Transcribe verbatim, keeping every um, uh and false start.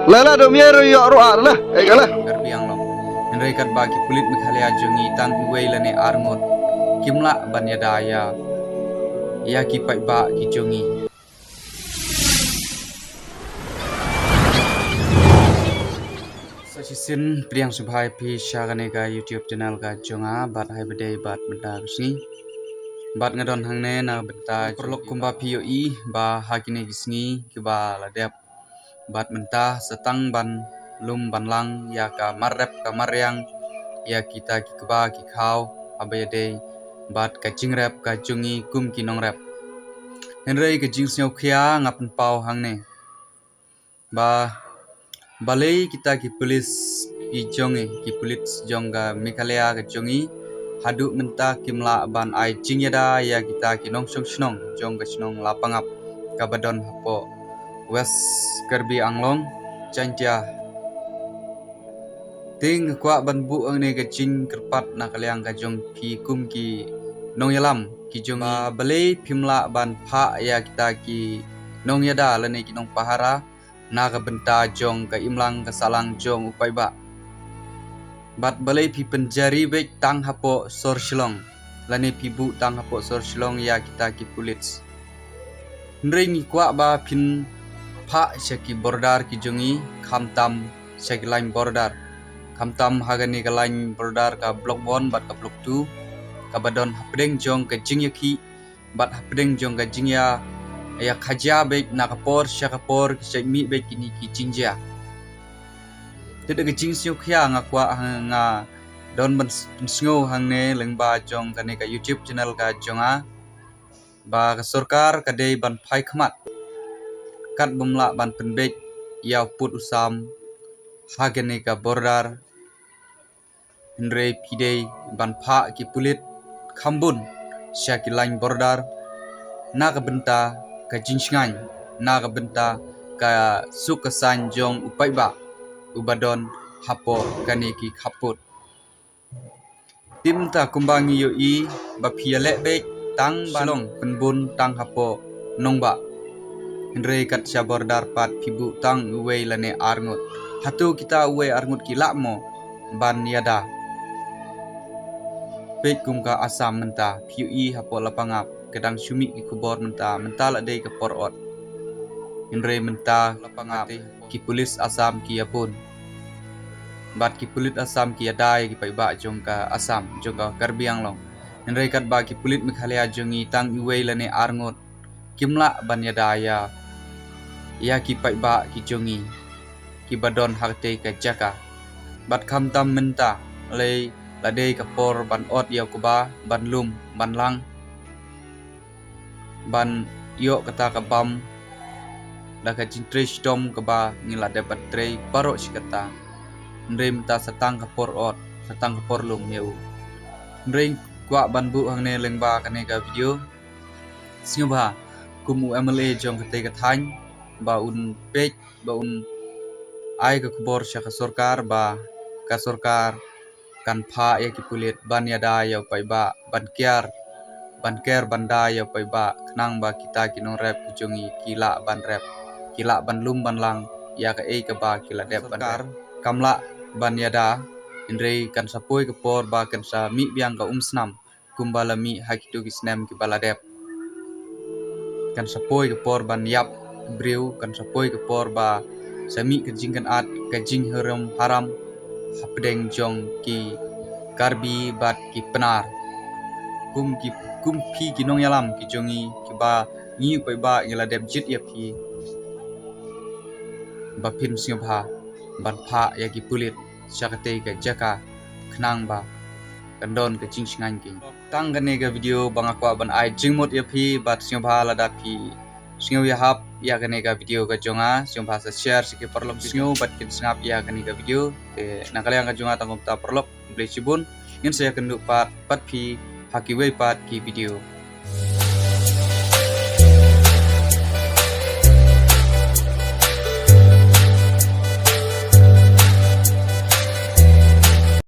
La la dom ïa ru ïa ru ar la. Eh, ka la. Karbi Anglong. Hynrei katba ki pulit Meghalaya jong ngi tang iwei lane ar ngut kim lah ban ïada ïa, ïa ki paidbah ki jong ngi. Sa shisien pdiang sngewbha ïa phi sha kane ka YouTube channel ka jong nga, bad ha kaba ïadei bad mynta ka sngi. Bad nga don hangne na bynta paralok, kumba phi ïohi ba ha kine ki sngi kiba la dep bad mynta sa tang ban lum ban lang ïa ka mar rep ka mar riang, ïa kita ki kba ki khaw, ha kaba ïadei bad ka jingrep ka jong ngi kum ki nongrep. Hynrei ka jingsngewkhia nga pynpaw hangne ba balei kita ki pulit ki jong ngi, ki pulit jong ka Meghalaya ka jong ngi, haduh mynta kim lah ban ai jingïada ïa kita ki nongshong shnong jong ka shnong Lapangap kaba don hapoh West Karbi Anglong, Jaintia. Te nga kwah ban buh hangne ka jingkyrpad na ka liang ka jong phi kum ki nongïalam ki jong ngi, ba balei phim lah ban phah ïa kita ki nongïada lane ki nongpahara na ka bynta jong ka imlang ka sahlang jong u paidbah. Bad balei phi pynjari beit tang hapoh sor Shillong, lane phi buh tang hapoh sor Shillong ïa kita ki pulit. Hynrei ngi kwah ba phin phah sha ki border ki jong ngi, khamtam sha ki line border, khamtam ha kane ka line border ka Block One bad ka Block Two, kaba don hapdeng jong ka jingïakhih bad hapdeng jong ka jingïa, ïa khaïi beit na ka por sha ka por, ki shait mih beit kine ki jingjia. Te da ka jingsngewkhia nga kwah ha, nga don ban s-, pynsngew hangne lyngba jong kane ka YouTube channel ka jong nga, ba ka sorkar ka dei ban phai khmat, kat bym lah ban pynbeit ïa u pud u sam ha kane ka border. Hynrei phi dei ban phah ki pulit khambun sha ki line border na ka bynta ka jingshngaiñ, na ka bynta ka suk ka saiñ jong u paidbah uba don hapoh kane ki khappud. Te mynta kumba ngi ïohi ba phi ïaleh beit tang ba Shillong pynbun tang hapoh nongbah. Hynrei kat sha border pat phi buh tang uwei lane ar ngut. Hato kita uwei ar ngut ki lah mo ban ïada? Peit kum ka Assam mynta, phi ïohi hapoh Lapangap ka dang shu mih ki khubor mynta, mynta la dei ka por ot. Hynrei mynta Lapangap te ki pulit Assam ki ïabun. Bad ki pulit Assam ki ïada ïa ki paidbah jong ka Assam, jong ka Karbi Anglong. Hynrei katba ki pulit Meghalaya jong ngi tang iwei lane ar ngut kim lah ban ïada ïa, ïa ki paidbah ki jong ngi kiba don ha katei ka jaka. Bad khamtam mynta, lei la dei ka por ban ot ïa u kba, ban lum ban lang, ban ïoh kata ka bam da ka jingtrei shitom kaba ngi la dep ban trei baroh shi katta. Hynrei mynta sa tang ka por ot, sa tang ka por lum ïa u. Hynrei kwah ban buh hangne lyngba kane ka video. Sngewbha kum u M L A jong katei ka thaiñ ba un peit, ba un ai ka khubor sha ka sorkar, ba ka sorkar kan phah ïa ki pulit ban ïada ïa u paidbah, ban kiar, ban ker ban da ïa u paidbah, khnang ba kita ki nongrep ki jong ngi ki lah ban rep, ki lah ban lum ban lang ïa kaei kaba ki la dep ban rep. Sorkar kam lah ban ïada, hynrei kan sa poi ka por ba kan sa mih biang ka umsnam kumba la mih ha kito ki snem kiba la dep. Kan sa poi ka por ban ïap briew, kan sa poi ka por ba sa mih ka jingkynad, ka jingharum haram hapdeng jong ki Karbi bad ki Pnar. Kum ki, kum phi ki nongïalam ki jong ngi kiba ngi u paidbah ngi la dep jied ïa phi, ba phin sngewbha ban phah ïa ki pulit sha katei ka jaka, khnang ba kan don ka jingshngaiñ ki. Tang kane ka video ba nga kwah ban ai jingmut ïa phi, bad sngewbha lada phi sngew ïahap ïa kane ka video ka jong nga, sngewbha sa share sha ki paralok ki sngew bad kin sngap ïa kane ka video. Te na ka liang ka jong nga tang kumta paralok, khublei shibun. Ngin sa ïakynduh pat bad phi ha kiwei pat ki video.